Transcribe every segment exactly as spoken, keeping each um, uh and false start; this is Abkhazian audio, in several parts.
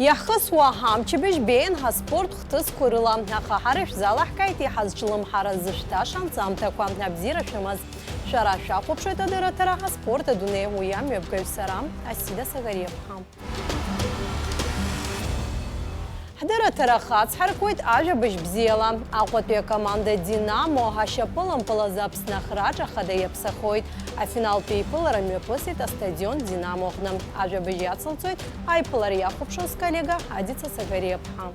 Иаҳхысуа ҳамчыбжь беиан ҳаспорт хҭысқәа рыла, аха ҳара ишәзалаҳкааит иҳазҿлымҳара зышәҭаша анҵамҭақәа. Абзиара шәымаз. Шәара шәахәаԥшуеит адырраҭара «Аспорт адунеи», уи амҩаԥгаҩ сара, Асида Сагариаԥҳа. Ҳдырраҭара хацҳаркуеит ажәабжь бзиала. Аҟәатәи акоманда «Динамо» ашьапылампыл азы Аԥсны ахраҿ ахада иаԥсахоит. Афиналтә еиԥылара мҩаԥысит астадион «Динамо» аҟны. Ажәабжь иацылҵоит аиԥылара иахәаԥшуа сколлега Адица Сагариаԥҳа.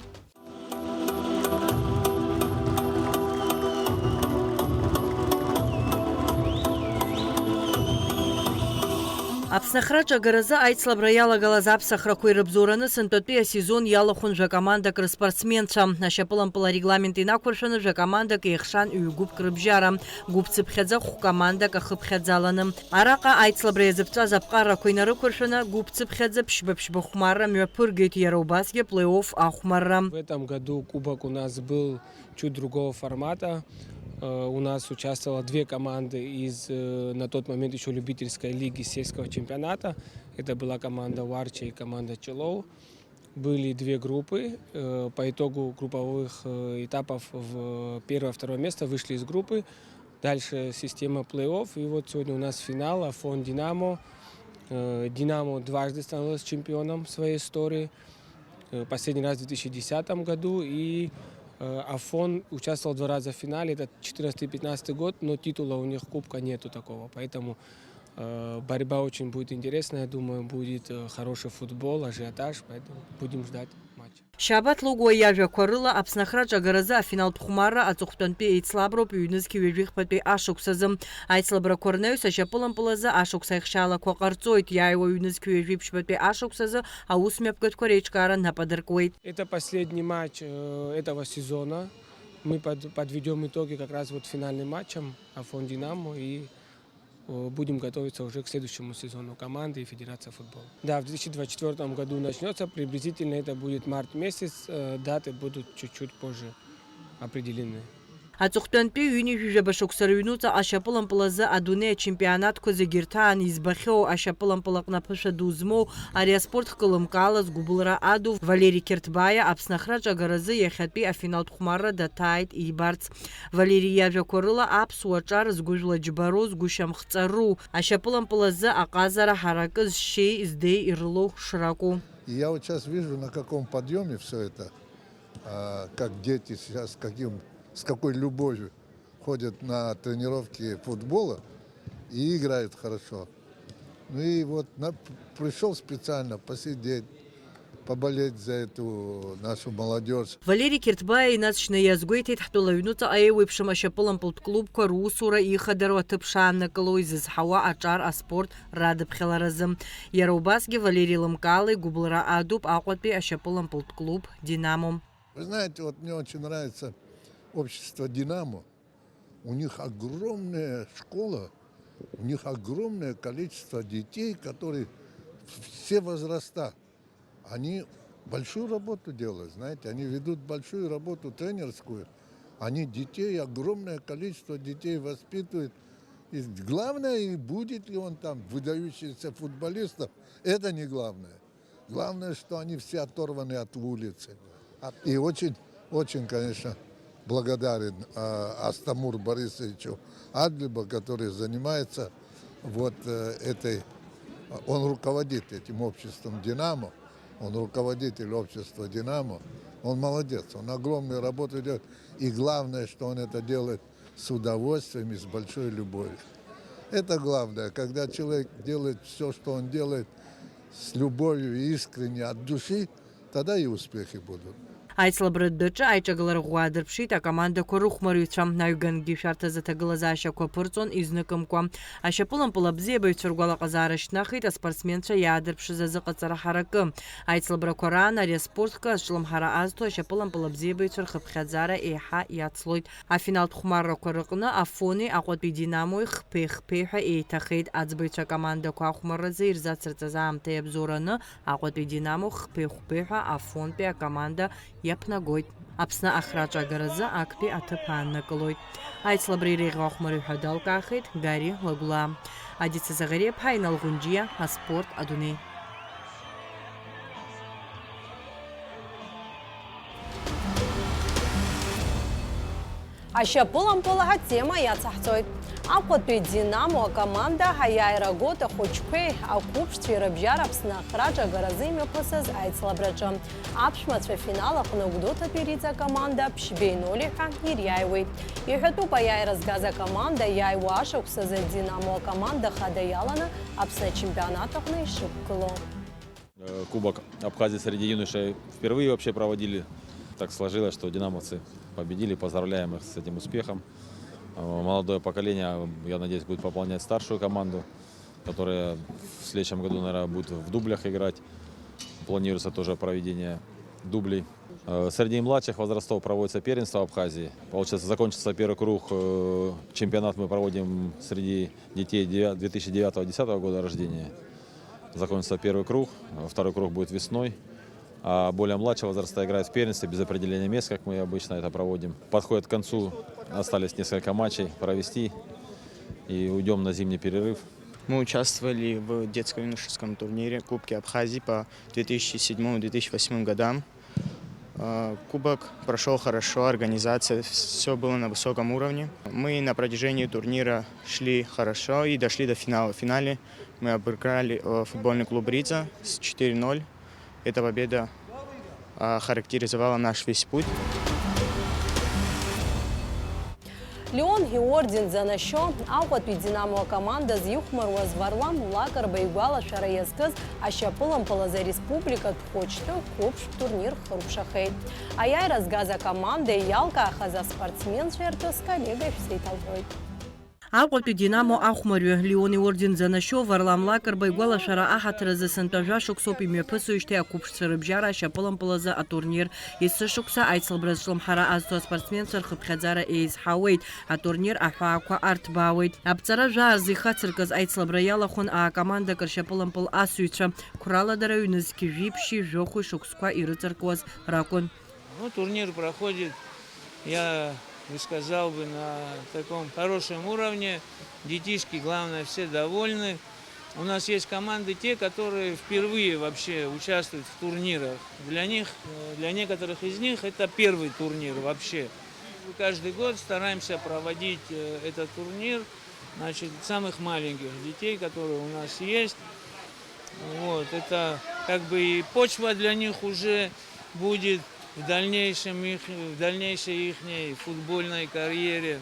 Аԥсны ахраҿ агаразы аицлабра иалагалаз аԥсахрақәа ирыбзоураны сынтәатәи асезон иалахәын жәакомандак рыспортсменцәа. Ашьапылампыл арегламент инақәыршәаны жәакомандак еихшан ҩ-гәыԥк рыбжьара, гәыԥ цыԥхьаӡа хә-командак ахыԥхьаӡаланы. Араҟа аицлабра иазыԥҵәаз аԥҟарақәа инарықәыршәаны, гәыԥ цыԥхьаӡа ԥшьба-ԥшьба хәмарра мҩаԥыргеит, иара убасгьы плей-офф ахәмарра. В этом году кубок у нас был чуть другого формата. Э, у нас участвовало две команды из, э, на тот момент ещё любительской лиги сельского чемпионата. Это была команда Варча и команда Челоу. Были две группы. Э, по итогу групповых, э, этапов в первое, второе место вышли из группы. Дальше система плей-офф. И вот сегодня у нас финал. Афон Динамо. Э, Динамо дважды становилась чемпионом в своей истории. Э, последний раз в две тысячи десятом году. И, э, Афон участвовал два раза в финале. Это четырнадцатый-пятнадцатый год, но титула у них кубка нету такого. Поэтому, э, борьба очень будет интересная. Я думаю, будет, э, хороший футбол, ажиотаж. Поэтому будем ждать матча. Шьабаҭ Логәуа иажәақәа рыла, Аԥсны ахраҿ агаразы афиналтә хәмарра аҵыхәтәантәи еицлаброуп ҩнызқьи ҩажәи хԥатәи ашықәсазы. Аицлабрақәа рнаҩс ашьапылампыл азы ашықәс аихшьаалақәа ҟарҵоит, иааиуа ҩнызқьи ҩажәи ԥшьбатәи ашықәсазы аус мҩаԥгатәқәа реиҿкаара нап адыркуеит. Это последний матч, э, этого сезона. Мы под-, подведём итоги как раз вот финальным матчем Афон Динамо и Э, будем готовиться уже к следующему сезону команды и Федерации футбола. Да, в две тысячи двадцать четвёртом году начнётся, приблизительно это будет март месяц, э, даты будут чуть-чуть позже определены. Аҵыхәтәантәи ҩынҩажәижәаба шықәса рыҩнуҵаҟа ашьапылампыл азы адунеи ачемпионатқәа зегьы рҭаан избахьоу, ашьапылампыл аҟны аԥышәа ду змоу, ари аспорт хкылымкаала згәыбылра аду Валери Қьырҭбаиа Аԥсны ахраҿ агаразы иахьатәи афиналтә хәмарра даҭааит ибарц. Валери иажәақәа рыла, аԥсуа ҿар згәыжәла џьбароу, згәышьамх ҵару, ашьапылампыл азы аҟазара ҳаракы зшьеи здеи ирылоу шракәу. И я вот щас вижу, на каком подъёме всё это, а, как дети сейчас, с каким, с какой любовью ходят на тренировки футбола и играют хорошо. Ну и вот на-, пришёл специально посидеть, поболеть за эту нашу молодёжь. Валери Қьырҭбаиа инаҵшьны иазгәеиҭеит, ҳтәыла аҩнуҵаҟа еиуеиԥшым ашьапылампылтә клубқәа русура ихадароу аҭыԥ шааннакыло, изызҳауа аҿар аспорт радыԥхьаларазы. Иара убасгьы Валери лымкаала игәыбылра адуп Аҟәатәи ашьапылампылтә клуб «Динамо». Вы знаете, вот мне очень нравится общество «Динамо». У них огромная школа, у них огромное количество детей, которые все возраста. Они большую работу делают, знаете, они ведут большую работу тренерскую. Они детей, огромное количество детей воспитывают. И главное, и будет ли он там выдающийся футболистом, это не главное. Главное, что они все оторваны от улицы. От-, и очень, очень, конечно, благодарен, а, Астамур Борисовичу Адлиба, который занимается вот, э, этой, он руководит этим обществом «Динамо», он руководитель общества «Динамо», он молодец, он огромную работу делает. И главное, что он это делает с удовольствием и с большой любовью. Это главное, когда человек делает всё, что он делает, с любовью и искренне от души, тогда и успехи будут. Аицлабратә даҿы аиҿагылара ӷәӷәа аадырԥшит акомандақәа рыхәмарҩцәа. Аҩгангьы ишәарҭаз аҭагылазаашьақәа ԥырҵон изныкымкәа. Ашьапылампыл абзиабаҩцәа ргәалаҟазаара шьҭнахит аспортсменцәа иаадырԥшыз азыҟаҵара ҳаракы. Аицлабрақәа раан ари аспорт хкы азҿлымҳара азҭо ашьапылампыл абзиабаҩцәа рхыԥхьаӡара еиҳа иацлоит. Афиналтә хәмаррақәа рыҟны Афони Аҟәатәи Динамои хԥеи-хԥеи ҳәа еиҭахеит. Аӡбаҩцәа акомандақәа ахәмарразы ирзацырҵаз аамҭа иабзоураны, Аҟәатәи Динамо хԥеи-хәбеи ҳәа Афонтәи акоманда иаԥнагоит. Аԥсны ахраҿагаразы актәи аҭыԥ ааннакылоит. Аицлабра иреиӷьу ахәмарҩы ҳәа далкаахеит Гари Лагәлаа. Адица Заӷариаԥҳа, Инал Ӷәынџьиа, аспорт адунеи. Ашьапылампыл атема иацаҳҵоит. Аҟәатәи Динамо акоманда аиааира агоит ахәыҷқәеи ақәыԥшцәеи рыбжьара Аԥсны ахраҿы агаразы имҩаԥысыз аицлабраҿы. Аԥшәмацәа афинал аҟны Гәдоуҭатәи Риҵа акоманда ԥшьбеи ноль ҳәа ириааиуеит. Иҳәатәуп аиааира згаз акоманда иааиуа ашықәсазы Динамо акоманда хада иаланы Аԥсны ачемпионат аҟны ишықәгылоу. Э, Кубок Абхазии среди юношей впервые вообще проводили. Так сложилось, что динамовцы победили. Поздравляем их с этим успехом. Э, молодое поколение, я надеюсь, будет пополнять старшую команду, которая в следующем году, наверное, будет в дублях играть. Планируется тоже проведение дублей. Э, среди младших возрастов проводится первенство Абхазии. Получается, закончится первый круг, э, чемпионат мы проводим среди детей девя-, две тысячи девятого-десятого года рождения. Закончится первый круг, второй круг будет весной. А более младшего возраста играют в первенстве без определения мест, как мы обычно это проводим. Подходит к концу, остались несколько матчей провести и уйдём на зимний перерыв. Мы участвовали в детско-юношеском турнире Кубке Абхазии по две тысячи седьмому-две тысячи восьмому годам. Э, кубок прошёл хорошо, организация, всё было на высоком уровне. Мы на протяжении турнира шли хорошо и дошли до финала. В финале мы обыграли, э, футбольный клуб «Риза» с четыре ноль. Эта победа, э, характеризовала наш весь путь. Леон иорден занашьо, Аҟәатәи Динамо акомандаз ихәмаруаз Варлам Лакрба игәалашәара иазкыз ашьапылампыл азы ареспубликатә хәыҷтәы қәыԥштә турнир хыркәшахеит. Аиааира згаз акоманда иалкаахаз аспортсменцәа иртәы сколлега ишәзеиҭалҳәоит. Аҟәатәи Динамо ахәмарҩы Леон иорден занашьо Варлам Лакрба игәалашәара аҳаҭыр азы сынтәа жәа шықәсоуп имҩаԥысуеижьҭеи ақәыԥшцәа рыбжьара ашьапылампыл азы атурнир. Есышықәса аицлабра зҿлымҳара азҭо аспортсменцәа рхыԥхьаӡара еизҳауеит, атурнир аҳәаақәа арҭбаауеит. Аԥҵара жәаа рзы ихацыркыз аицлабра иалахәын аа-командак ршьапылампыл асыҩцәа, қәрала дара ҩнызқь жәиԥшьи жәохәи шықәсқәа ирыҵаркуаз ракәын. Ну, турнир проходит, я бы сказал бы, на таком хорошем уровне. Детишки, главное, все довольны. У нас есть команды те, которые впервые вообще участвуют в турнирах. Для них, э, для некоторых из них это первый турнир вообще. Мы каждый год стараемся проводить, э, этот турнир, значит, самых маленьких детей, которые у нас есть. Вот, это как бы и почва для них уже будет в дальнейшем их, в дальнейшей ихней футбольной карьере.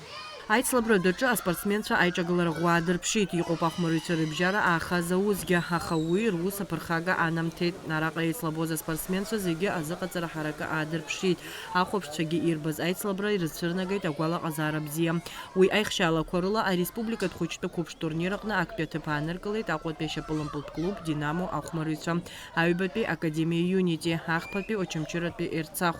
Аицлабратә аҿы аспортсменцәа аиҿагылара ӷәӷәа аадырԥшит, иҟоуп ахәмарыҩцәа рыбжьара аахаз аусгьы, аха уи рус аԥырхага анамҭеит. Араҟа еицлабоз аспортсменцәа зегьы азыҟаҵара ҳаракы аадырԥшит. Ахәаԥшцәагьы ирбаз аицлабра ирыцәырнагеит агәалаҟазаара бзиа. Уи аихшьаалақәа рыла ареспубликатә хәыҷтәы қәыԥш турнир аҟны актәи аҭыԥ ааныркылеит Аҟәатәи ашьапылампылтә клуб Динамо ахәмарыҩцәа, аҩбатәи академиа Юнити, ахԥатәи Очамчыратәи Ерцахә.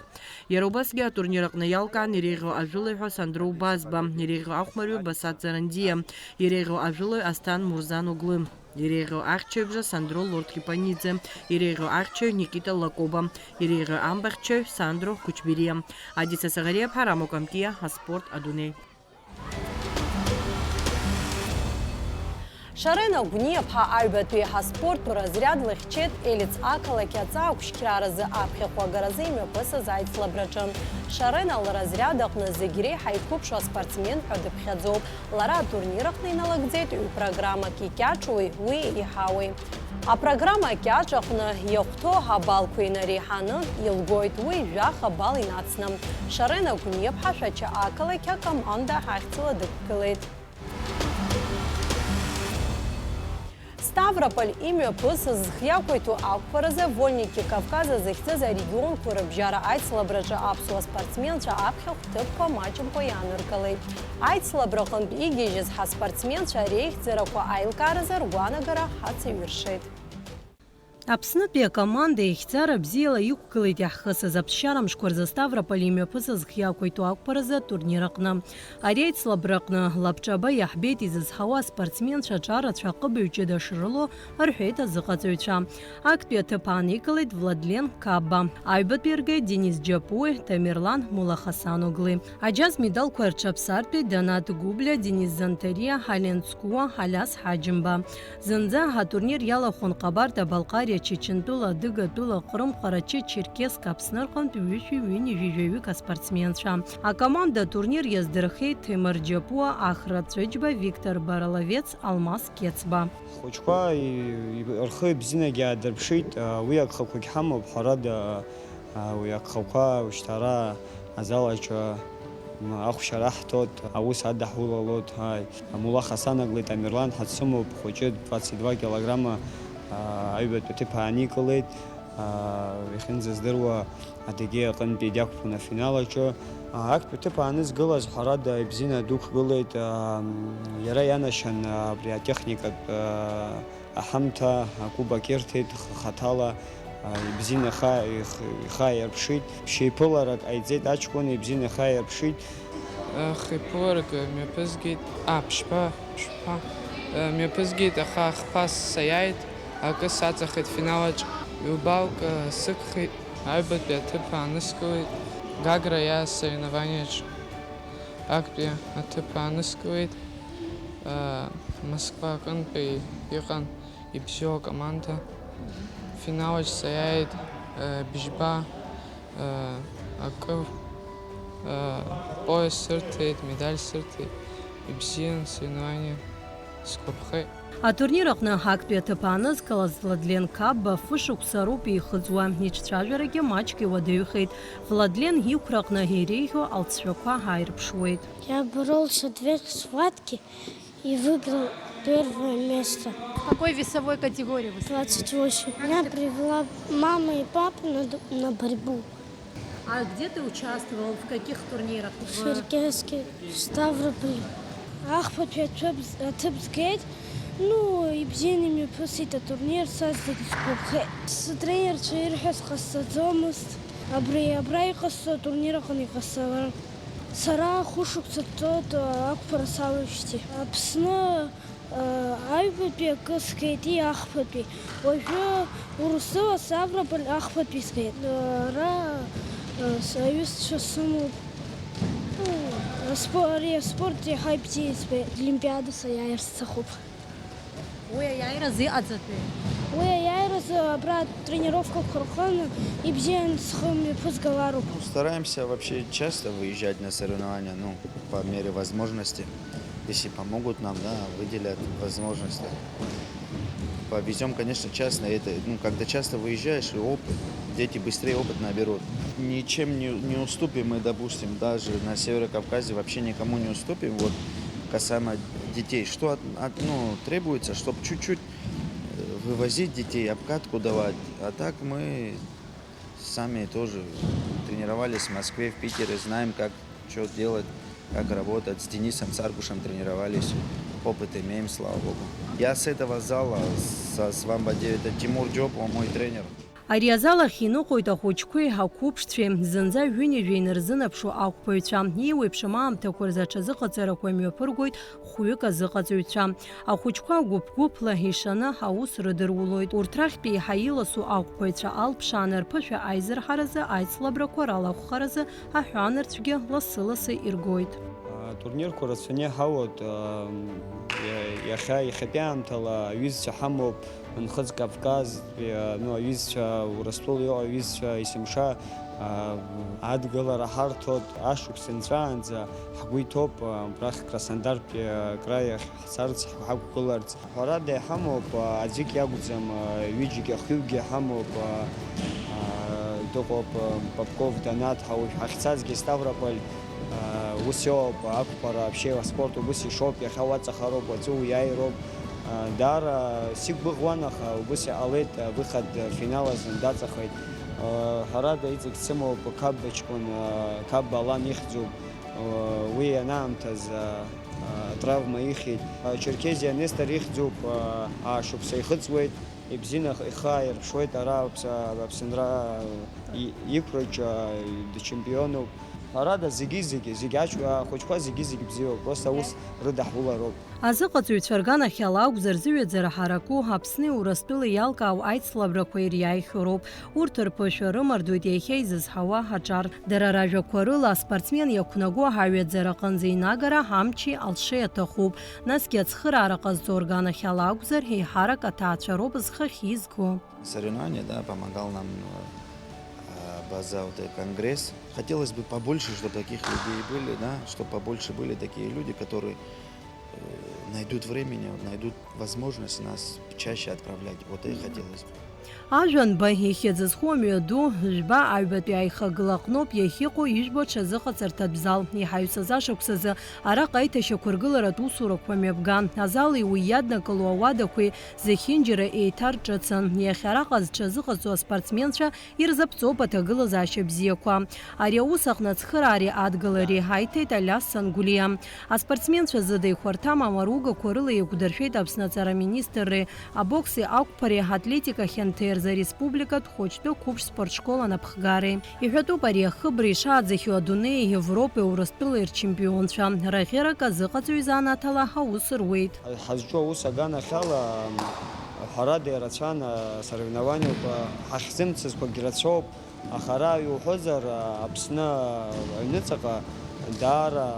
Иара убасгьы атурнир аҟны иалкаан иреиӷьу ажәылаҩ ҳәа Сандро Убазба, иреиӷьу ахәмарҩы Басат Ҵарандиа, иреиӷьу ажәылаҩ Асҭан Мурзан Оглы, иреиӷьу ахьчаҩбжа Сандро Лорд Кипаниӡе, иреиӷьу ахьчаҩ Никита Лакоба, иреиӷьу амбахьчаҩ Сандро Кучбериа. Адиса Саӷариаԥҳа, Рамо Камтиа, аспорт адунеи. Шарена Гәниаԥҳа аҩбатәи аспорттә разриад лыхьчеит Елец ақалақь аҵаа қәшьқьраразы аԥхьахә агаразы имҩаԥысыз аицлабраҿы. Шарена лразриад аҟны зегь реиҳа иқәыԥшу аспортсмен ҳәа дыԥхьаӡоуп. Лара атурнир аҟны иналагӡеит ҩ-программак икьаҿуи уи иҳауеи. Апрограмма акьаҿ аҟны иахәҭоу абалқәа инареиҳаны илгоит уи жәаха бал инацны. Шарена Гәниаԥҳа Шәача ақалақь акоманда ахьӡала дықәгылеит. Ставрополь имҩаԥысыз зхы иақәиҭу ақәԥаразы Вольники Кавказа захьӡыз арегионқәа рыбжьара аицлабраҿы аԥсуа спортсменцәа аԥхьахә ҭыԥқәа маҷымкәа иааныркылеит. Аицлабраҟынтә игьежьыз ҳаспортсменцәа реихьӡарақәа аилкааразы ргәаанагара ҳацеиҩыршеит. Аԥснытәи акоманда ихьӡара бзиала иқәгылеит иаҳхысыз аԥсшьара мшқәа рзы Ставрополь имҩаԥысыз зхы иақәиҭу ақәԥаразы атурнир аҟны. Ари аицлабраҟны лабҿаба иаҳбеит изызҳауа аспортсменцәа аҿарацәа аҟыбаҩ ҷыда шрылоу, рҳәеит азыҟаҵаҩцәа. Актәи аҭыԥ ааникылеит Владлен Кабба. Аҩбатәи иргеит Денис Џьапуи, Тамерлан Мулахасаноглы. Аџьаз медалқәа рҽаԥсартәит Данат Гәыблиа, Денис Занҭариа, Ален Цкуа, Алиас Ҳаџьымба. Зынӡа атурнир иалахәын Ҟабарда-Балҟариа Чачынтәыла, Адыгатәыла, Ҟрым, Ҟарачы, Черкесск, Аԥсны рҟынтә ҩышәи ҩынҩажәи жәаҩык аспортсменцәа. Акоманда атурнир иаздырхеит Ҭемыр Џьапуа, Ахра Цәыџьба, Виктор Бараловец, Алмас Кецба. Ҳхәыҷқәа и-, и-, рхы ибзиангьы аадырԥшит, а, уи агхақәагь ҳамоуп, ҳәарада, а, уи агхақәа ушьҭа ара азал аҿы, м, ахәшьара ҳҭоит, аус адаҳулалоит, ааи. Амулаха санаглеит, Амирлан ҳәа дсымоуп, хәыҷы, двадцать два килограмма, а, аҩбатәи аҭыԥ ааникылеит, а, иахьынӡаздыруа Адыгеиа аҟынтәи диақәԥон афинал аҿы. А, актәи аҭыԥ аанызкылаз, ҳәарада, ибзианы дықәгылеит, а, иара ианашьан, а, абри атехникатә, а, аҳамҭа, акубок ирҭеит, х-, хаҭала, а, ибзианы ихы, ихы, ихы ааирԥшит. Ԥшьеиԥыларак ҟаиҵеит аҷкәын, ибзианы ихы ааирԥшит. Хеиԥыларак мҩаԥызгеит, а, ԥшьба, ԥшьба, мҩаԥызгеит, аха хԥа саиааит, акы саҵахеит финалаҿ, ҩбалк сыгхеит, аҩбатәи аҭыԥ ааныскылеит, Гагра иааз соревнованиаҿ актәи аҭыԥ ааныскылеит, Москва аҟынтәи иҟан ибзиоу акоманда, финалаҿ саиааит, бжьба, акы, пояс сырҭеит, медаль сырҭеит, ибзиан соревнование, сгәаԥхеит. Атурнир аҟны актәи аҭыԥ аанызкылаз Владлен Кабба фышықәса роуп еихыҵуа, иҿцәажәарагьы маҷк иуадаҩхеит. Владлен иқәраҟны иреиӷьу алҵшәақәа ааирԥшуеит. Я боролся две схватки и выиграл первое место. В какой весовой категории вы? Двадцать восемь. Меня привела мама и папа на д-, на борьбу. А где ты участвовал? В каких турнирах? В Черкесске, в Ставрополе. Ахԥатәи аҭыԥ з-, аҭыԥ згеит. Ну, ибзианы имҩаԥысит атурнир, са зегь сгәаԥхеит. Сытренерцәа ирҳәаз ҟасҵаӡомызт. Абри, абра иҟасҵо атурнир аҟны иҟасҵалар. Сара хәышықәса дцоит, ақәԥара салоуижьҭеи. Аԥсны, э, аҩбатәи акы сгеит, и ахԥатәи. Уажәы Урыстәыла Ставрополь ахԥатәи сгеит. Ара, э, с-, аҩызцәа сымоуп. Ну, аспо-, ари аспорт иаҳа ибзиа избеит. Олимпиада саиааир сҭахуп. Уи аиааиразы иҟаҵатәи? Уи аиааиразы абра атренировкақәа рҟны ибзиан схы мҩаԥызгалароуп. Ну, стараемся вообще часто выезжать на соревнования, ну, по мере возможности. Если помогут нам, да, выделят возможности. Повезём, конечно, часто, это, ну, когда часто выезжаешь, и опыт, дети быстрее опыт наберут. Ничем не, не уступим мы, допустим, даже на Северо-Кавказе вообще никому не уступим. Вот касаемо детей, что от, от, ну, требуется, чтоб чуть-чуть, э, вывозить детей, обкатку давать. А так мы сами тоже тренировались в Москве, в Питере, знаем, как чё делать, как работать. С Денисом Саргушем тренировались, опыт имеем, слава богу. Я с этого зала, со Свамба девять, это Тимур Джопова, мой тренер. Ари азал ахь иныҟәоит ахәыҷқәеи ақәыԥшцәеи, зынӡа ҩынҩажәа инарзынаԥшу ахәԥаҩцәа. Еиуеиԥшым аамҭақәа рзы аҽазыҟаҵарақәа мҩаԥыргоит хәҩык азыҟаҵаҩцәа. Ахәыҷқәа гәыԥ-гәыԥла ишаны аус рыдырулоит. Урҭ рахьтә еиҳа иласу ахәԥаҩцәа алԥшааны рԥышәа аизырҳаразы, аицлабрақәа ралахәхаразы аҳәаанырцәгьы лассы-лассы иргоит. Атурнирқәа рацәаны иҳауеит, иа-, иахьа, иахьатәи аамҭала аҩызцәа ҳамоуп, Нхыҵ Кавказтәи, ну, аҩызцәа, Урыстәыла иҟоу аҩызцәа есымша, адгылара ҳарҭоит, ашықәс нҵәаанӡа ҳгәы иҭоуп, абрахь Краснодартәи акраи ахь ҳцарц, ҳақәгыларц. Ҳәарада, иҳамоуп, аӡәык иакәӡам, ҩыџьагьы, хҩыкгьы ҳамоуп, дыҟоуп, Попков Данаҭ, ҳа уажә ҳахьцазгьы Ставрополь, ус иоуп, ақәԥара, вообще, аспорт убыс ишоуп, иахьа уаҵахароуп, уаҵәы уиааироуп. Даара сиқәгәыӷуан, аха убыс иҟалеит, выход финал азын даҵахеит. Ҳәарада, иҵегь дсымоуп Қапба ҷкәын, Қапба Алан ихьӡуп, уи ианаамҭаз, Травма ихьит. Черкезиа Нестор ихьӡуп, аа шықәса ихыҵуеит, ибзианы ихы ааирԥшуеит ара Аԥс-, Аԥсынра и-, иқәраҿы, дчемпионуп. Ҳәарада, зегьы-зегьы, зегь аҷ-, ахәыҷқәа зегьы-зегь бзиоуп, просто аус рыдаҳулароуп. Азыҟаҵаҩцәа рганахьала акәзар, зыҩаӡара ҳараку Аԥсни Урыстәылеи иалкаау аицлабрақәа ириааихьоу роуп. Урҭ рԥышәа рымардоит иахьа изызҳауа аҿар. Дара ражәақәа рыла, аспортсмен иақәнаго аҩаӡара аҟынӡа инагара амчи алшеи аҭахуп. Насгьы ацхыраара ҟазҵо рганахьала акәзар, еиҳарак аҭаацәа роуп зхахьы изго. Соревнования, да, помогал нам, э, база, вот, э, конгресс. Хотелось бы побольше, чтобы таких людей были, да, чтобы побольше были такие люди, которые, э, найдут времени, вот, найдут возможность нас чаще отправлять. Вот и хотелось бы. Ажәанба, ихьӡ зху амҩаду, жәба аҩбатәи аихагыла аҟноуп иахьыҟоу ижәбо аҽазыҟаҵарҭатә зал. Иҳаҩсыз ашықәсазы араҟа аиҭашьақәыргыларатә усурақәа мҩаԥган. Азали уи иаднакыло ауадақәеи зехьынџьара еиҭарҿыцын. Иахьа араҟа зҽазыҟаҵо аспортсменцәа ирзаԥҵоуп аҭагылазаашьа бзиақәа. Ари аус аҟны ацхыраареи адгылареи ҳаиҭеит Алиас Сангулиа. Аспортсменцәа зыда ихәарҭам амаругақәа рыла еиқәдыршәеит Аԥсны аҵара министрреи абокси ақәԥареи атлетика хьанҭеи рзы ареспубликатә хәыҷтәы қәыԥш спортшкол анапхгареи. Иҳәатәуп ари ахыбра ишааӡахьоу адунеи, Европеи Урыстәылеи рчемпионцәа. Раӷьырак азыҟаҵаҩ занааҭала аус руеит. Ҳазҿу аус аганахьала, ҳәарада, ирацәан асоревнованиақәа, ҳахьзымцазқәагь рацәоуп, аха ара иуҳәозар, Аԥсны аҩныҵҟа даара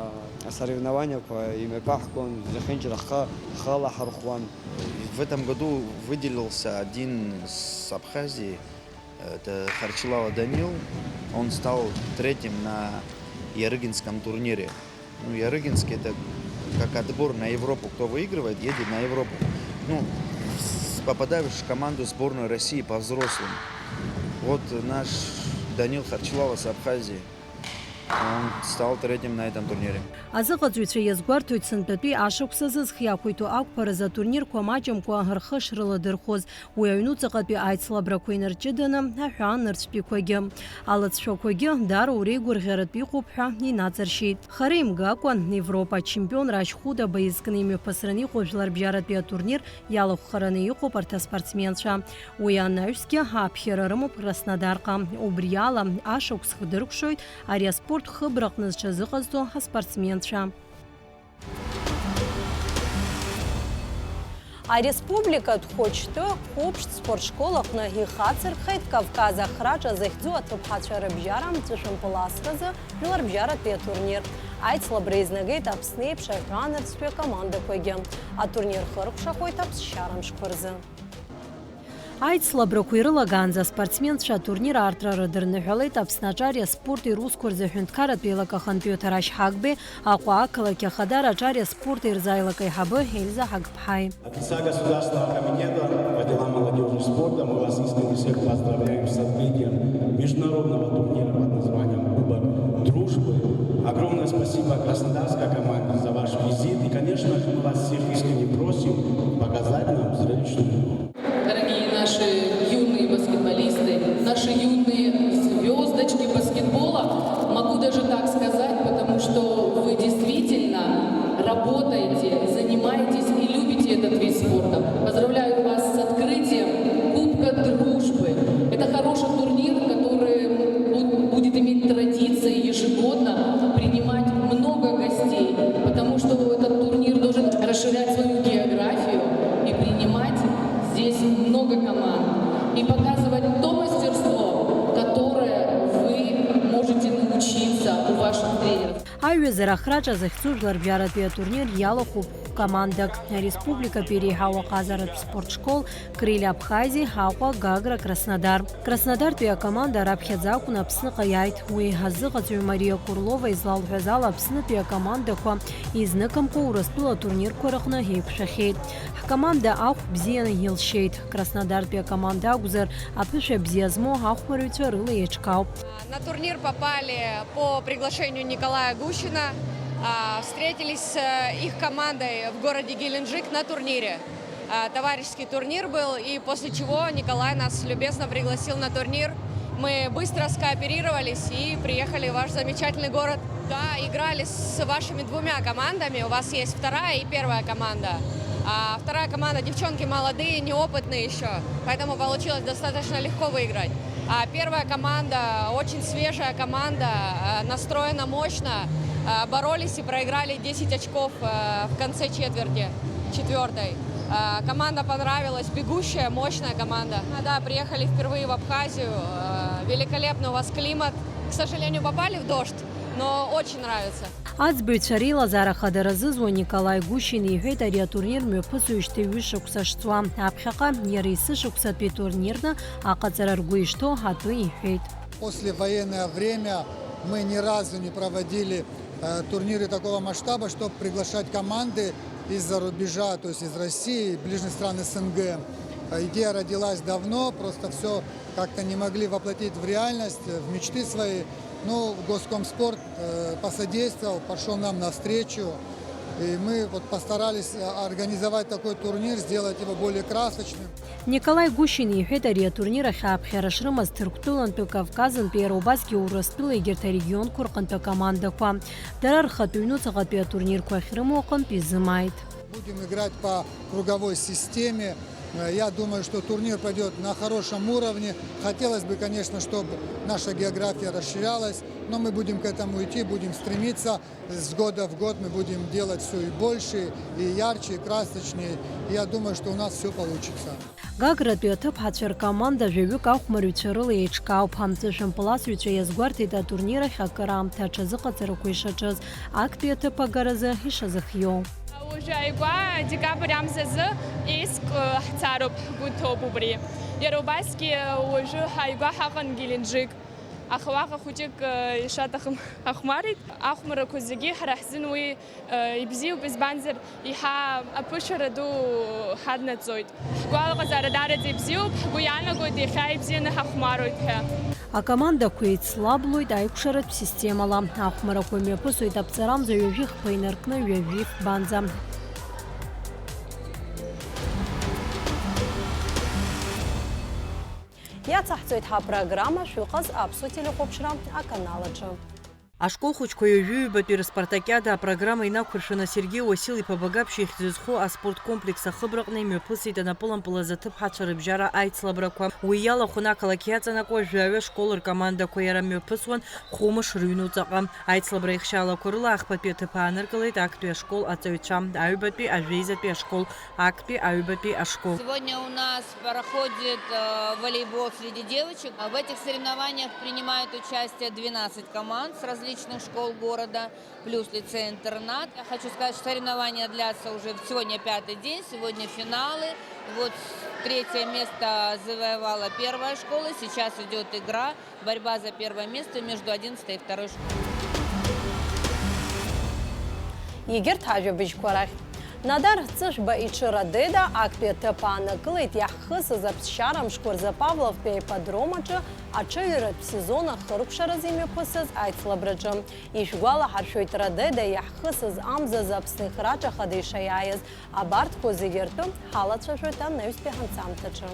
асоревнованиақәа имҩаԥаҳгон, зехьынџьара ҳхы, ҳхы алаҳархәуан. В этом году выделился один с Абхазии, это Харчилава Данил. Он стал третьим на Ярыгинском турнире. Ну, Ярыгинский — это как отбор на Европу. Кто выигрывает, едет на Европу. Ну, с-, попадаешь в команду сборной России по взрослым. Вот наш Данил Харчилава с Абхазии. Он стал третьим на этом турнире. Азыҟаҵаҩцәа иазгәарҭоит, сынтәатәи ашықәсазы зхы иақәиҭу ақәԥаразы атурнирқәа маҷымкәа рхы шрыладырхәоз. Уи аҩнуҵаҟатәи аицлабрақәа инарҷыданы аҳәаанырцәтәиқәагьы, алыҵшәақәагьы даара уреигәырӷьаратә иҟоуп ҳәа инаҵаршьеит. Хара имгакәа, Европа ачемпионра ашьхәыдаба изкны имҩаԥысраны иҟоу жәларбжьаратәи атурнир иалахәхараны иҟоуп арҭ аспортсменцәа. Уи анаҩсгьы аԥхьара рымоуп Краснодарҟа. Убри ала, ашықәс хдыркәшоит ари аспорт хыбраҟны зҽазыҟазҵо аспортсменцәа. Ареспубликатә хәыҷтәы қәыԥшт спортшкол аҟны ихацыркхеит Кавказ ахраҿа захьӡу аҭыԥҳацәа рыбжьара амҵәышәымпыл асразы жәларбжьаратәи атурнир. Аицлабра еизнагеит Аԥсны еиԥш аҳәаанырцәтәи акомандақәагьы. Атурнир хыркәшахоит аԥсшьара мшқәа рзы. Аицлабрақәа ирылагаанӡа аспортсменцәа атурнир аартра рыдырныҳәалеит Аԥсны аҿари аспорти русқәа рзы аҳәынҭқарратә еилак ахантәаҩы Ҭарашь Ҳагбеи, Аҟәа ақалақь ахадара аҿари аспорти рзы аилак аиҳабы Ельза Ҳагԥҳаи. От лица Государственного комитета по делам молодежи и спорта мы вас искренне всех поздравляем с открытием международного турнира под названием Кубок Дружбы. Огромное спасибо краснодарской команде за ваш визит. И, конечно же, мы вас всех искренне просим показать нам зрелищную игру. Дорогие наши юные баскетболисты, наши юные звездочки баскетбола, могу даже так сказать, потому что вы действительно работаете, занимаетесь и любите этот вид спорта. Поздравляю вас с открытием Кубка Дружбы. Это хороший турнир, который бу-, будет иметь традиции ежегодно принимать много гостей, потому что этот турнир должен расширять свою географию и принимать здесь много команд и показывать то мастерство, которое вы можете научиться у ваших тренеров. Аҩызара ахраҿа захьӡу жәларбжьаратәи атурнир иалахәуп командак, ареспубликатәи реиҳау аҟазаратә спортшкол, Крылья Абхазии, Аҟәа, Гагра, Краснодар. Краснодартәи акоманда раԥхьаӡа акәын Аԥсныҟа иааит. Уи азыҟаҵаҩ Мариа Курлова излалҳәаз ала, Аԥснытәи акомандақәа изныкымкәа Урыстәыла атурнирқәа рыҟны еиқәшәахьеит. Ҳкоманда ахә бзианы илшьеит. Краснодартәи акоманда акәзар, аԥышәа бзиа змоу ахәмарыҩцәа рыла еиҿкаауп. На турнир попали по приглашению Николая Гущина. А, встретились с, э, их командой в городе Геленджик на турнире. А, товарищеский турнир был, и после чего Николай нас любезно пригласил на турнир. Мы быстро скооперировались и приехали в ваш замечательный город. Да, играли с вашими двумя командами. У вас есть вторая и первая команда. А вторая команда, девчонки молодые, неопытные ещё, поэтому получилось достаточно легко выиграть. А первая команда, очень свежая команда, э, настроена мощно, э, боролись и проиграли десять очков, э, в конце четверти четвёртой. Э, команда понравилась, бегущая, мощная команда. А, да, приехали впервые в Абхазию, э, великолепный у вас климат. К сожалению, попали в дождь, но очень нравится. Аӡбаҩцәа реилазаара хадара зызуа Николаи Гушин иҳәеит, ари атурнир мҩаԥысуеижьҭеи ҩышықәса шцуа. Аԥхьаҟа иара есышықәсатәи турнирны аҟаҵара ргәы ишҭоу атәы иҳәеит. Послевоенное время мы ни разу не проводили, э, турниры такого масштаба, чтоб приглашать команды из-за рубежа, то есть из России, ближних стран СНГ. Э, идея родилась давно, просто всё как-то не могли воплотить в реальность, э, в мечты свои. Ну, Госкомспорт, э, посодействовал, пошёл нам навстречу. И мы вот постарались, э, организовать такой турнир, сделать его более красочным. Николаи Гушин иҳәеит, ари атурнир ахь ааԥхьара шрымаз Ҭырқәтәылантәи, Кавказынтәи, иара убасгьы Урыстәыла, егьырҭ арегионқәа рҟынтә акомандақәа. Дара рхатә ҩнуҵаҟатәи атурнирқәа ахьрымоу аҟынтә изымааит. Будем играть по круговой системе. Э, я думаю, что турнир пройдёт на хорошем уровне. Хотелось бы, конечно, чтобы наша география расширялась, но мы будем к этому идти, будем стремиться. С года в год мы будем делать всё и больше, и ярче, и красочнее. Я думаю, что у нас всё получится. Гагратәи аҭыԥҳацәа ркоманда жәаҩык ахәмарҩцәа рыла еиҿкаауп. Амҵәышәымпыласыҩцәа иазгәарҭеит атурнир ахь акыр аамҭа аҽазыҟаҵарақәа ишаҿыз, актәи аҭыԥ агаразы ишазыхиоу. Уажәы ааигәа декабрь амзазы Ейск, э, ҳцароуп, ҳгәы ҭоуп убри. Иара убасгьы уажәы ааигәа ҳаҟан Геленџик. Аха уаҟа хәыҷык, э, ишаҭахым ҳахәмарит. Ахәмаррақәа зегьы ҳара ҳзын уи, э, ибзиоуп, избанзар, еиҳа аԥышәара ду ҳаднаҵоит. Ҳгәалаҟазаара даараӡа ибзиоуп, ҳгәы иаанагоит, иахьа ибзианы ҳахәмаруеит ҳәа. Акомандақәа еицлаблоит аикәшаратә системала. Ахәмарақәа мҩаԥысуеит аԥҵарамза ҩажәи хԥа инаркны ҩажәи фбанӡа. Иацаҳҵоит ҳапрограмма, шәыҟаз Аԥсуа телехәаԥшра аканал аҿы. Ашкол хәыҷқәа ҩажәи ҩбатәи рыспартакиада апрограмма инақәыршәаны Сергеи Уасил-иԥа Багаԥшь ихьӡ зху аспорткомплекс ахыбраҟны имҩаԥысит анапылампылаз аҭыԥҳацәа рыбжьара аицлабрақәа. Уи иалахәын ақалақь иаҵанакуа жәаҩа школ ркомандақәа, иара мҩаԥысуан Хәымш рыҩнуҵаҟа. Аицлабра ихшьалақәа рыла ахԥатәи аҭыԥ ааныркылеит актәи ашкол аҵаҩцәа, аҩбатәи, ажәеизатәи ашкол, актәи, аҩбатәи ашкол. Сегодня у нас проходит, э, волейбол среди девочек. В этих соревнованиях принимают участие двенадцать команд с различных школ города, плюс лицей-интернат. Я хочу сказать, что соревнования длятся уже сегодня пятый день, сегодня финалы. Вот третье место завоевала первая школа, сейчас идёт игра. Борьба за первое место между одиннадцатой и второй школой. Егьырҭ ажәабжьқәа рахь. Надар Ҵышәба иҽы Радеда актәи аҭыԥ аанакылеит иаҳхысыз аԥсшьара мшқәа рзы Павловтәи аипподром аҿы аҽаҩратә сезон ахыркәшараз имҩаԥысыз аицлабраҿы. Ишәгәалаҳаршәоит, Радеда иаҳхысыз амзазы Аԥсны ихраҿ ахада ишаиааиз. Абарҭқәа зегьы ртәы ҳалацәажәоит анаҩстәи ҳанҵамҭаҿы.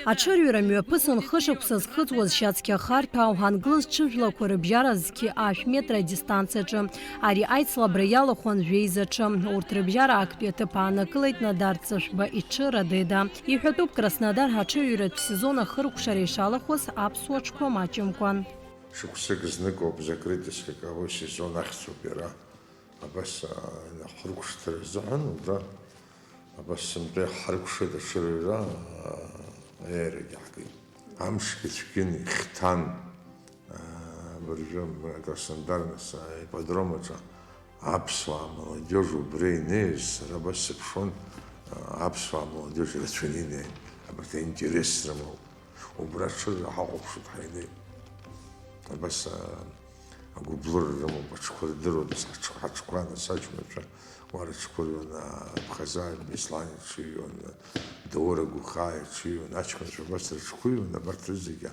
Аҽырҩра мҩаԥысын хышықәса зхыҵуаз Шьацқьа Харҭәаау ҳангылаз ҽыжәлақәа рыбжьара зқьи ашә метра адистанциаҿы. Ари аицлабра иалахәын жәеизаҿы. Урҭ рыбжьара актәи аҭыԥ аанакылеит Надар Ҵышәба иҽы Радеда. Иҳәатәуп, Краснодар аҽырҩратә сезон ахыркәшара ишалахәыз аԥсуа ҽқәа маҷымкәан. Шықәсык зныкоуп закрытый скаковой сезон ахьӡуп иара. Абас, а, ахыркәшҭра азыҳәан убра абас сынтәа иаҳхыркәшеит аҽырҩра, а, аиааирагьы ҳгеит. Амшгьы цәгьан, ихьҭан, а, абыржәы Краснодар, нас, аипподром аҿы аԥсуаа, амолодежь убра инеиз, сара абас сыԥшуан, а, аԥсуаа, амолодежь рацәаны инеит, абарҭ аинтерес рымоуп. Убра аҽырҩра ҳахәаԥшып ҳаилеит. Абас, а, агәыблыра рымоуп, аҽқәа рдыруан, нас ҳаҽ-, ҳаҽқәа, нас аҷкәынцәа уа рыҽқәа рыҩуан, а, Абхазаа Беслан иҽыҩуан, Даур Агәхаа иҽыҩуан, аҷкәынцәа абас рыҽқәа ыҩуан, абарҭ рызегьы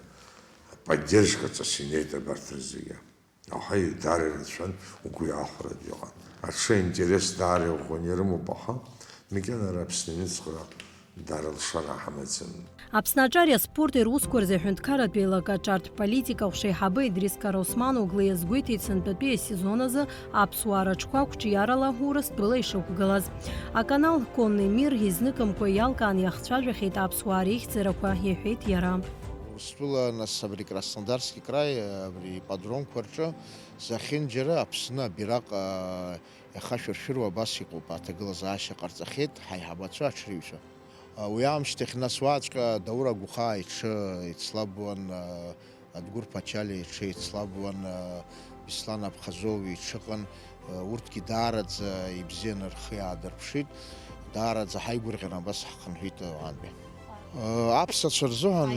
аподдержка ҵас инеит, абарҭ рызегьы. Аха даара ирацәан, угәы иаахәаратә иҟан. Аҽы аинтерес даара иӷәӷәаны ирымоуп, аха макьана ара Аԥсны аҩныҵҟа даара алшара ҳамаӡам. Аԥсны аҿари аспорти русқәа рзы аҳәынҭқарратә еилакаҿартә политика ҟәша аиҳабы Идрис Караусман-оглы иазгәеиҭеит, сынтәатәи асезон азы аԥсуаа рыҽқәа ақәҿиарала Урыстәыла ишықәгылаз. Аканал Конный мир изныкымкәа иалкааны иахцәажәахьеит аԥсуаа реихьӡарақәа, иҳәеит иара. Урыстәыла, нас, абри Краснодарски краи, абри ипподромқәа рҿы зехьынџьара Аԥсны абираҟ, а, иахашәыршәыруа абас иҟоуп, аҭагылазаашьа ҟарҵахьеит ҳаиҳабацәа, аҽрыҩцәа. А, уи аамышьҭахь, нас, уаҵәҟьа Даур Агәхаа иҽы еицлабуан, а, Адгәыр Ԥачалиа иҽы еицлабуан, а, Беслан Аԥхазоу иҽыҟан, а, урҭгьы даараӡа ибзианы рхы иаадырԥшит, даараӡа ҳаигәырӷьара абас ҳхынҳәит уаантәи. Аԥсацәа рзыҳәан,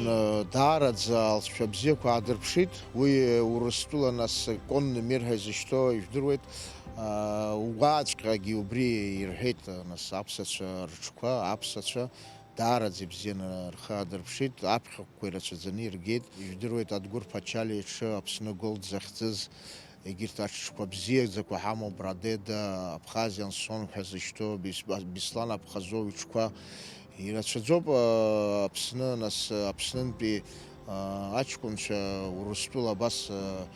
даараӡа алҵшәа бзиақәа аадырԥшит. Уи Урыстәыла, нас, конный мир ҳәа изышьҭоу ижәдыруеит. Угәаҵәҟьагьы убри ирҳәеит, нас, аԥсацәа рҽқәа, аԥсацәа даараӡа ибзианы рхы аадырԥшит. Аԥхьахәқәа ирацәаӡаны иргеит. Ижәдыруеит, Адгәыр Ԥачалиа иҽы Аԥсны Голд захьӡыз. Егьырҭ аҽқәа бзиаӡақәа ҳамоуп, Радеда, Абхазиан Сон ҳәа зышьҭоу, Бес-, Беслан Аԥхазоу иҽқәа ирацәаӡоуп, а, Аԥсны, нас, Аԥснынтәи, а, аҷкәынцәа Урыстәыла абас, а,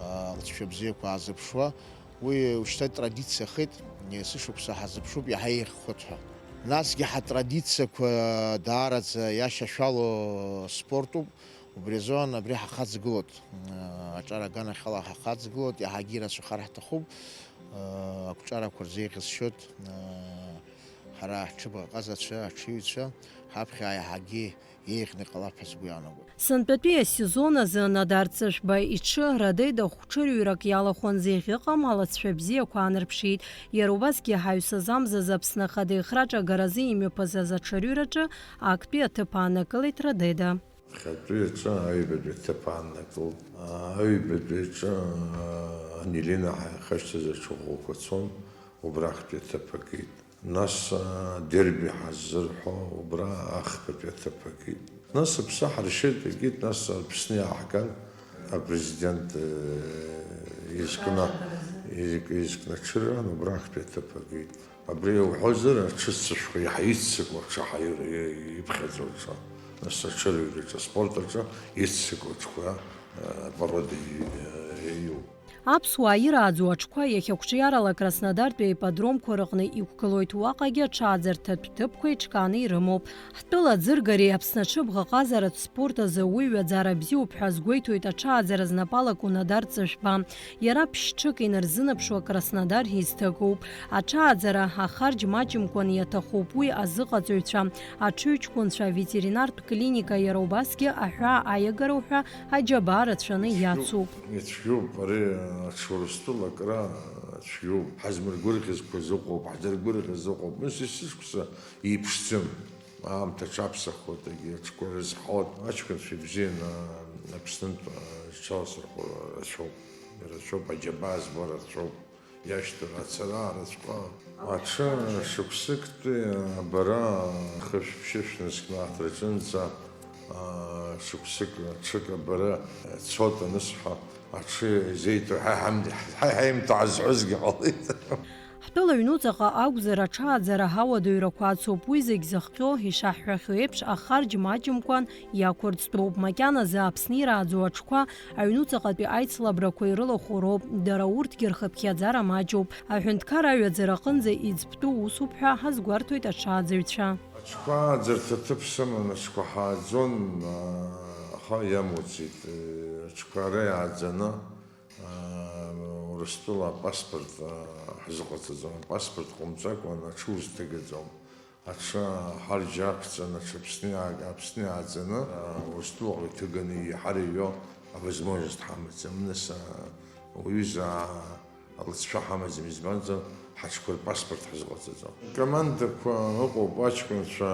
а, алҵшәа бзиақәа аазыԥшуа. Уи ушьҭа традициахеит, есышықәса ҳазыԥшуп иаҳа еиӷьхоит ҳәа. Насгьы ҳатрадициақәа даараӡа иашьашәало спортуп. Убри азоуан абри ҳахаҵгылоит, аҿар аганахьала ҳахаҵгылоит, иаҳагьы ирацәахар ҳҭахуп, ақәҿарақәа рзеиӷьасшьоит, ҳара ҳҽыбӷаҟазацәа, аҽыҩцәа, ҳаԥхьа иаҳагьы еиӷьны иҟалап ҳәа сгәы иаанагоит. Сынтәатәи асезон азы Надар Ҵышәба иҽы Радеда хәҽырҩрак иалахәын, зеиӷьыҟам алҵшәа бзиақәа аанарԥшит. Иара убасгьы ҳаҩсыз амзазы Аԥсны Ахада ихраҿы агаразы имҩаԥысыз аҽырҩраҿы актәи аҭыԥ ааннакылеит Радеда. Ԥхьатәи аҿы аҩбатәи аҭыԥ ааннакылт. Аҩбатәи аҿы, а, Анилина ҳаихашьҭыз аҽы ӷәӷәақәа цон, убра ахатәи аҭыԥ акит. Нас, а, дерби ҳаззырҳәо, убра ахԥатәи аҭыԥ акит. Нас аԥсы ҳаршьеит, акит, нас Аԥсны иааҳган, апрезидент, э, изкны, изк-, изкны аҽырҩран, убра ахатәи аҭыԥ акит. Абри уҳәозар, аҽыццышәқәа иаҳа иццакуа аҽы ҳаир-, иԥхьаӡоу аҽы, нас аҽырҩраҿы, аспорт аҿы иццакуа аҽқәа, э, порода и-, э, иоуп. Аԥсуаа ирааӡоу аҽқәа иахьа қәҿиарала Краснодартәи аипподромқәа рыҟны иқәгылоит, уаҟагьы аҽааӡарҭатә ҭыԥқәа еиҿкааны ирымоуп. Ҳтәыла аӡыргареи Аԥсны аҽыбӷаҟазаратә спорт азы уи ҩаӡара бзиоуп ҳәа азгәеиҭоит аҽааӡара знапы алаку Надар Ҵышәба. Иара ԥшьҽык инарзынаԥшуа Краснодар ҳизҭагоуп. Аҽааӡара ахарџь маҷымкәан иаҭахуп уи азыҟаҵаҩцәа, аҽыҩҷкәынцәа, аветеринартә клиника, иара убасгьы аҳәаа аиагароуп ҳәа аџьабаа рацәаны иацуп. Ицәгьоуп, ари аҽы Урыстәыла акра цәгьоуп. Ҳазмыргәырӷьазқәаз ыҟоуп, ҳдыргәырӷьаз ыҟоуп. Нас есышықәса иԥшӡам. Аамҭа аҽаԥсахуеит, егьи аҽқәа рызҳауеит. Аҷкәынцәа ибзианы Аԥснынтә рҽаласырхәра рацәоуп. Ирацәоуп, аџьабаа збо рацәоуп. Иашьҭоу ацара рацәҟа. Аҽы шықәсыктәи абара хышә-ԥшьышә нызкны аҭраҿынӡа, а, шықәсык, ҽык абара цоит анысҳәа, аҽы изеиҭо ҳа ҳамд-, ҳа ҳаимҭо ҳазҳәозгьы ҟалеит. Ҳтәыла аҩнуҵаҟа акәзар, аҽааӡара ҳауадаҩрақәа ацуп, уи зегь зыхҟьо, ишаҳҳәахьоу еиԥш, ахарџь маҷымкәан иақәырӡтәуп. Макьаназы Аԥсны ирааӡоу аҽқәа аҩнуҵаҟатәи аицлабрақәа ирылахәу роуп, дара урҭгьы рхыԥхьаӡара маҷуп. Аҳәынҭқар аҩаӡара аҟынӡа иӡбтәу усуп ҳәа ҳазгәарҭоит аҽааӡаҩцәа. Аҽқәа ааӡарҭа ҭыԥ сыман, аҽқәа ҳааӡон, аха иамуӡеит. Аҽқәа ара иааӡаны, Урыстәыла апаспорт ҳзыҟаҵаӡом, апаспорт ҟоумҵакәан аҽы узҭыгаӡом. Аҽы ҳарџь ақәҵаны, аҽы Аԥсны иаа-, Аԥсны иааӡаны, Урыстәылаҟа иҭыганы иҳарио авозможность ҳамаӡам. Нас, уаҩыза алҵшәа ҳамаӡам, избанзар, ҳаҽқәа рпаспорт ҳазыҟаҵаӡом. Командақәа ыҟоуп, аҷкәынцәа,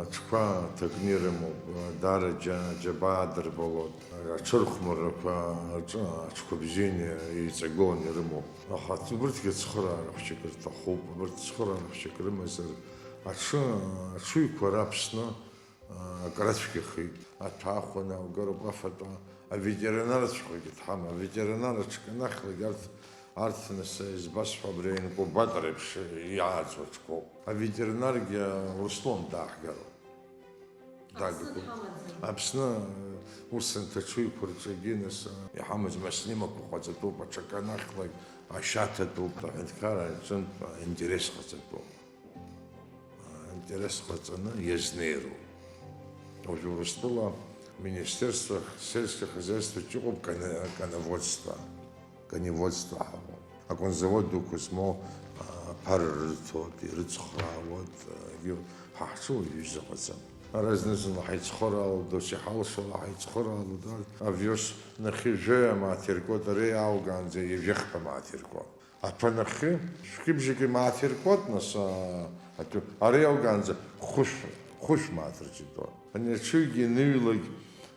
аҽқәа ҭакны ирымоуп, даара џьа-, џьабаа дырбалоит. Аҽырхәмаррақәа рҿы аҽқәа бзианы еиҵагыланы ирымоуп. Аха убырҭгьы ацхыраара хәҷык рҭахуп. Убырҭ цхыраара хәҷык рымазар, аҽы, аҽыҩқәа раԥсны, а, акрацәгьахеит. Аҭәаахә анаугароуп, афатә, аветеринарцәақәагьы дҳамам. Аветеринар аҽканахьлагьы арҭ, арҭ, нас, избасҳәо, абри аинкубатор еиԥш иааӡоу аҽқәоуп. Аветеринаргьы Урыстәылантә дааҳгароуп. Дагәақәоуп. Аԥсны ҳамаӡам. Аԥсны, ус анҭ аҽыҩқәа рҿы егьи, нас, иҳамаӡам, аснимакқәа ҟаҵатәуп, аҽаканахьлак ашьа ҭатәуп, аҳәынҭқарра аҿынтә аинтерес ҟаҵатәуп. Аинтерес ҟаҵаны иазнеироуп. Уажәы Урыстәыла министерство сельское хозяйствоҿы иҟоуп коне-, коневодство. Коневодство ҳамоуп. Аконзавод дуқәа змоу, а, аԥара рырҭоит, ирыцхраауеит, а, егьи ҳа ҳҿы уаҩы изыҟаҵам. Ара зны-зынла ҳаицхыраауеит, ус иҳалшо ала ҳаицхыраауеит, а, овес нахьхьи жәаҩа мааҭ иркуеит, ара иааугаанӡа ҩажәи хԥа мааҭ иркуеит. Аԥа нахьхьи шәкьыбжьаки мааҭ иркуеит, нас, а, атәы, ара иааугаанӡа хәышә, хәышә мааҭ рҿитәуеит. Ани аҽыҩгьы ианыҩлак,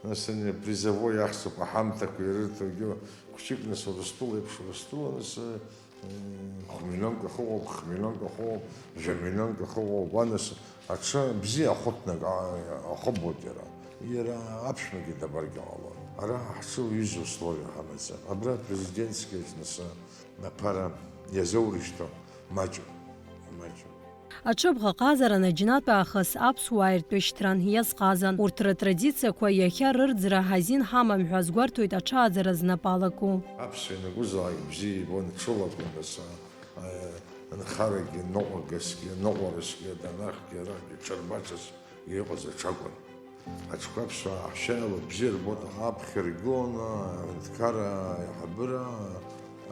нас, ани апризовой ахьӡуп, аҳамҭақәа ирырҭогьы, хәыҷык, нас, Урыстәыла еиԥш, Урыстәыла, нас, м, хә-миллионк ахыҟоуп, х-миллионк ахыҟоуп, жәа-миллионк ахыҟоуп, уа, нас, аҽы бзиа ахәыҭнак, а, ахыбуеит иара. Иара аԥшәмагьы дабаргьы ҟалон. Ара ҳҿы уҩыза условиа ҳамаӡам. Абра президентскиаҿ, нас, аԥара иазоурышьҭуа маҷуп, маҷуп. Аҽыбӷаҟазара наџьнатә аахыс аԥсуаа иртәышьҭран иазҟазан. Урҭ рытрадициақәа иахьа рырӡра ҳазин ҳамам ҳәа азгәарҭоит аҽааӡара знапы алаку. Аԥсуа ианакәызаалак бзиа ибон, ҽылакәын, нас, а, анхарагьы, ныҟәагасгьы, ныҟәарасгьы, данахгьы, арахьгьы, ҽырбаҽас иҟаз аҽакәын. Аҽқәа аԥсуаа аҳәшьа иалоу бзиа рбоит, аԥхьа ргыланы аҳәынҭқарра аиҳабыра,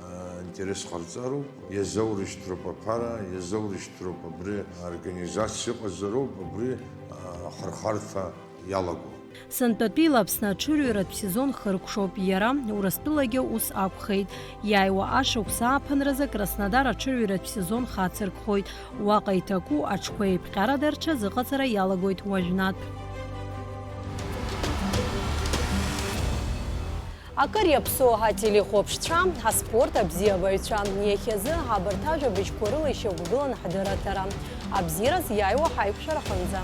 а, интерес ҟарҵароуп, иазоурышьҭроуп аԥара, иазоурышьҭроуп абри аорганизациа ыҟазароуп, абри, а, ахырхарҭа иалаго. Сынтәатәила Аԥсны аҽырҩратә сезон хыркәшоуп, иара Урыстәылагьы ус акәхеит. Иааиуа ашықәс ааԥынразы Краснодар аҽырҩратә сезон хацыркхоит. Уаҟа иҭаку аҽқәа еиԥҟьарада рҽазыҟаҵара иалагоит уажәнатә. Акыр иаԥсоу ҳателехәаԥшцәа, ҳаспорт абзиабаҩцәа, иахьазы абарҭ ажәабжьқәа рыла ишьақәгылан ҳдырраҭара. Абзиараз иааиуа ҳаиқәшәараҟынӡа.